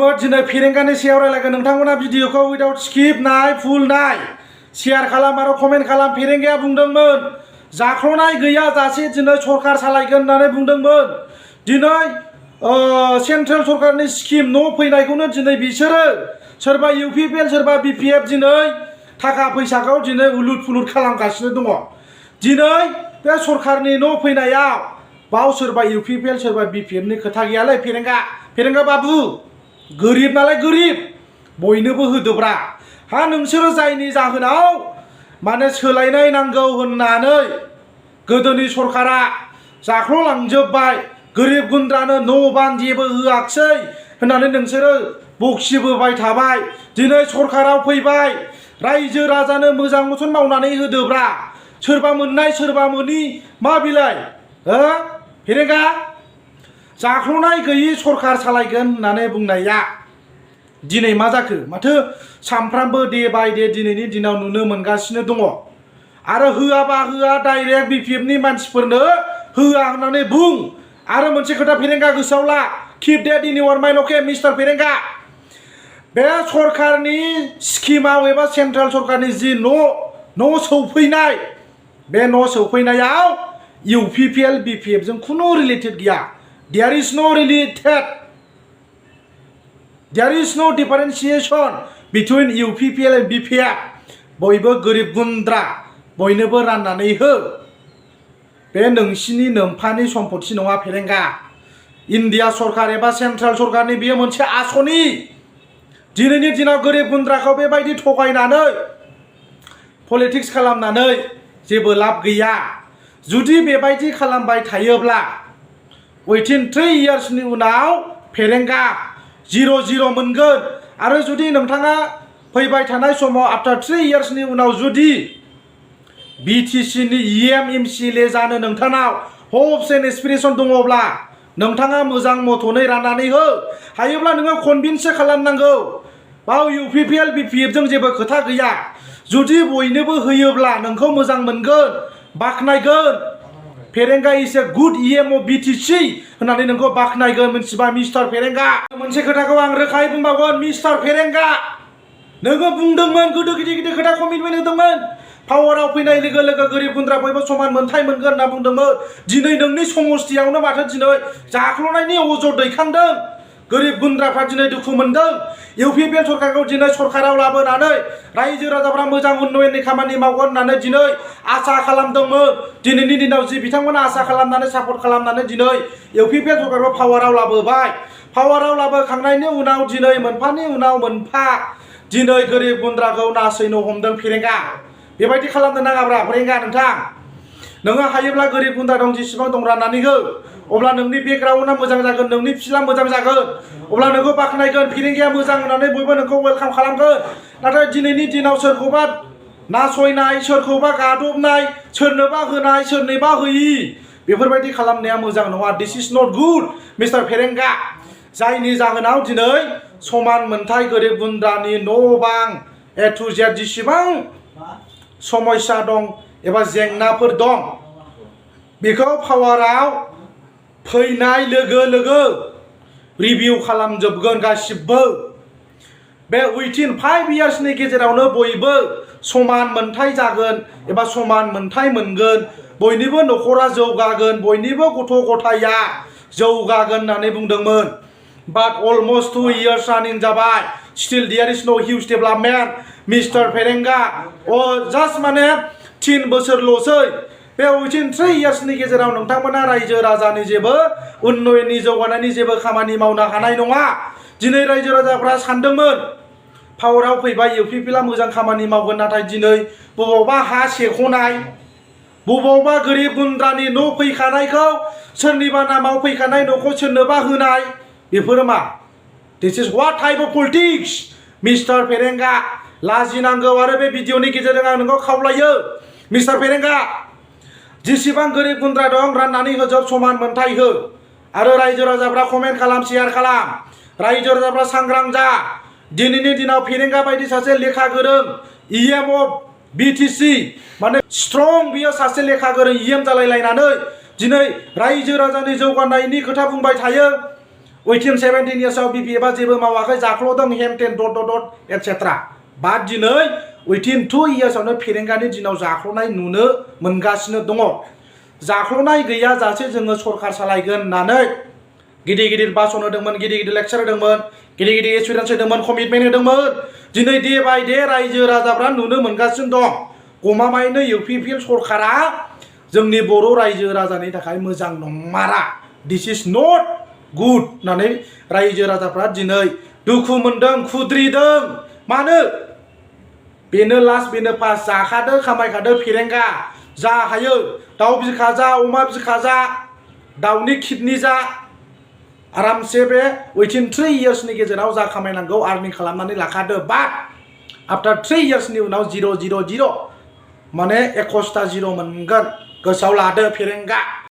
होमबाबो दिनै फेरेंगानि सायाव रायलायगोन नोंथांमोना भिडिअखौ उइदाउट स्किप नाय फुल नाय शेयार खालाम आरो कमेन्ट खालाम। फेरेंगाया बुंदोंमोन जाख्ल'नाय गैयाजासे दिनै सरकार सालायगोन होननानै बुंदोंमोन। दिनै सेन्ट्रेल सरकारनि स्किम न' फैनायखौनो दिनै बिसोरो सोरबा इउपिपिएल सोरबा बिपिएफ दिनै थाखा फैसाखौ दिनै उलुट फुलुट खालामगासिनो दङ। दिनै बे सरकारनि न' फैनायाव बाव सोरबा इउपिपिएल सोरबा बिपिएफनि खोथा गैयालै फेरेंगा बाबु गोरिब नालाय गोरिब बयनोबो होदोब्रा। हा नोंसोरो जायनि जाहोनाव माने सोलायनाय नांगौ होननानै गोदोनि सरकारा जाख्ल'लांजोब्बाय गोरिब गुन्द्रानो न' बां जेबो होआखसै होननानै नोंसोरो बखिबोबाय थाबाय। दिनै सरकाराव फैबाय रायजो राजानो मोजां मथन मावनानै होदोब्रा। सोरबा मोननाय सोरबा मोनि मा बिलाइ फेरेंगा जाख्ल'नाय गैयि सरकार सालायगोन होननानै बुंनाया दिनै मा जाखो? माथो सामफ्रामबो डे बाय डे दिनैनि दिनाव नुनो मोनगासिनो दङ। आरो होआबा होआ डाइरेक्ट बिपिएफनि मानसिफोरनो होआ होननानै बुं। आरो मोनसे खोथा फेरेंगा गोसोआव ला, किप डेट इन इउर माइन्ड अके मिस्टार फेरेंगा। बे सरकारनि स्किमाव एबा सेन्ट्रेल सरकारनि जि न' सौफैनाय बे न' सौफैनायाव इउपिपिएल बिपिएफ जों खुनु रिलेटेड गैया। There is know related, there इज नो डिफारेन्सिएशन बिटुइन इउपिपिएल एन्ड बिपिएफ। बयबो गोरिब गुन्द्रा बयनोबो राननानै हो। बे नोंसिनि नोम्फानि सम्पति नङा फेरेंगा। इन्डिया सरकार एबा सेन्ट्रेल सरकारनि बेयो मोनसे आसनि। दिनैनि दिनाव गोरिब गुन्द्राखौ बेबायदि थगायनानै पलिटिक्स खालामनानै जेबो लाब गैया। जुदि बेबायदि खालामबाय थायोब्ला उइथिन 3 इयार्सनि उनाव फेरेंगा 0-0 मोनगोन। आरो जुदि नोंथाङा फैबाय थानाय समाव आफ्टार 3 इयार्सनि उनाव जुदि बिटिसिनि इएम एमसिएलए जानो नोंथांनाव हप्स एन्ड एसपिरेसन दङब्ला नोंथाङा मोजां मथनै राननानै हो। हायोब्ला नोङो कनभिन्ससो खालामनांगौ। बाव इउपिपिएल बिपिएफजों जेबो खोथा गैया। जुदि बयनोबो होयोब्ला नोंखौ मोजां मोनगोन बाख्नायगोन। Ferenga is a good EM of BTC होननानै नोंखौ बाख्नायगोन मिथिबाय मिस्टार फेरेंगा। मोनसे खोथाखौ आं रोखायै बुंबावगोन मिस्टार फेरेंगा, नोङो बुंदोंमोन गोदो गिदिर खोथा कमिटमेन्ट होदोंमोन पावाराव फैनाय लोगो लोगो गोरिब गुन्द्रा बयबो समान मोनथाय मोनगोन होनना बुंदोंमोन। दिनै नोंनि समस्थियावनो माथो दिनै जाख्ल'नायनि अजद दैखांदों। गोरिब गुन्द्राफ्रा दिनै दुखु मोनदों। इउपिपिएल सरकारखौ दिनै सरकाराव लाबोनानै रायजो राजाफ्रा मोजां उन्नयननि खामानि मावगोन होननानै दिनै आसा खालामदोंमोन। दिनैनि दिनाव जि बिथांमोना आसा खालामनानै सापर्ट खालामनानै दिनै इउपिपिएल सरकारखौ पावाराव लाबोबाय। पावाराव लाबोखांनायनि उनाव दिनै मोनफानि उनाव मोनफा दिनै गोरिब गुन्द्राखौ नासयनो हमदों फेरेंगा। बेबायदि खालामनो नाङाब्रा फेरेंगा। नोङो हायोब्ला गोरिब गुन्द्रा दं जेसेबां दं राननानै हो। अब्ला नोंनि बेकग्राउन्डआ मोजां जागोन, नोंनि फिल्डआ मोजां जागोन। अब्ला नोंखौ बाख्नायगोन फेरेंगाया मोजां होननानै बयबो नोंखौ वेलकाम खालामगोन। नाथाय दिनैनि दिनाव सोरखौबा नासयनाय, सोरखौबा गादबनाय, सोरनोबा होनाय सोरनोबा होयि बेफोरबायदि खालामनाया मोजां नङा। दिस इज नट गुड मिस्टार फेरेंगा। जायनि जाहोनाव दिनै समान मोनथाय गोरिब गुन्द्रानि न' बां ए टु जेड जेसेबां समस्या दं एबा जेंनाफोर दं बेखौ पावाराव फैनाय लोगो लोगो रिभिउ खालामजोबगोन गासिबो। बे उइथिन 5 इयार्सनि गेजेरावनो बयबो समान मोनथाय जागोन एबा समान मोनथाय मोनगोन। बयनिबो न'खरा जौगागोन, बयनिबो गथ' गथाया जौगागोन होननानै बुंदोंमोन। बाट अलमस्ट 2 इयार्स रानिं जाबाय, स्टिल देयर इज नो हिउज डेभेलपमेन्ट मिस्टार फेरेंगा। जास्ट माने 3 बोसोरल'सै। बे उइथिन 3 इयार्सनि गेजेराव नोंथांमोना रायजो राजानि जेबो उन्नयननि जौगानायनि जेबो खामानि मावनो हानाय नङा। दिनै रायजो राजाफ्रा सानदोंमोन पावाराव फैबाय इउपिपिएलआ मोजां खामानि मावगोन। नाथाय दिनै बबावबा हा सेख'नाय, बबावबा गोरिब गुन्द्रानि न' फैखानायखौ सोरनिबा नामाव फैखानाय न'खौ सोरनोबा होनाय, बेफोरो मा? This is what type of politics mister Ferenga. लाजिनांगौ। आरो बे भिडिअनि गेजेरजों आं नोंखौ खावलायो मिस्टार फेरेंगा, जेसेबां गोरिब गुन्द्रा दं राननानै होजोब, समान मोनथाय हो। आरो रायजो राजाफ्रा कमेन्ट खालाम, शेयार खालाम। रायजो राजाफ्रा सांग्रां जा। दिनैनि दिनाव फेरेंगा बायदि सासे लेखा गोरों इएम अफ बिटिसि माने स्ट्रं बियो सासे लेखा गोरों इएम जालायलायनानै दिनै रायजो राजानि जौगानायनि खोथा बुंबाय थायो। उइथिन 17 इयार्सआव BPF जेबो मावाखै जाख्ल'दों हेमटेन डट एटसेट्रा बाट दिनै उइथिन 2 इयार्सआवनो फेरेंगानि दिनाव जाख्ल'नाय नुनो मोनगासिनो दङ जाख्ल'नाय गैयाजासे जोङो सरकार सालायगोन होननानै गिदिर गिदिर भाषण होदोंमोन गिदिर गिदिर लेक्चार होदोंमोन गिदिर गिदिर एक्सपिरियेन्स होदोंमोन कमिटमेन्ट होदोंमोन दिनै डे बाय डे रायजो राजाफ्रा नुनो मोनगासिनो दं गमामायैनो UPPL सरकारा जोंनि बर' रायजो राजानि थाखाय मोजां नंमारा दिस इज नट गुड होननानै रायजो राजाफ्रा दिनै दुखु मोनदों खुद्रिदों मानो बेनो लास्ट बेनो पास जाखादो खामायखादो फेरेंगा जा हायो दाउ बिखा जा अमा बिखा जा दाउनि किडनि जा आरामसे बे उइथिन 3 इयार्सनि गेजेराव जा खामायनांगौ आर्निं खालामनानै लाखादो बाट आफ्टार 3 इयार्सनि उनाव 0 0 0 माने 21टा 0 मोनगोन गोसोआव लादो फेरेंगा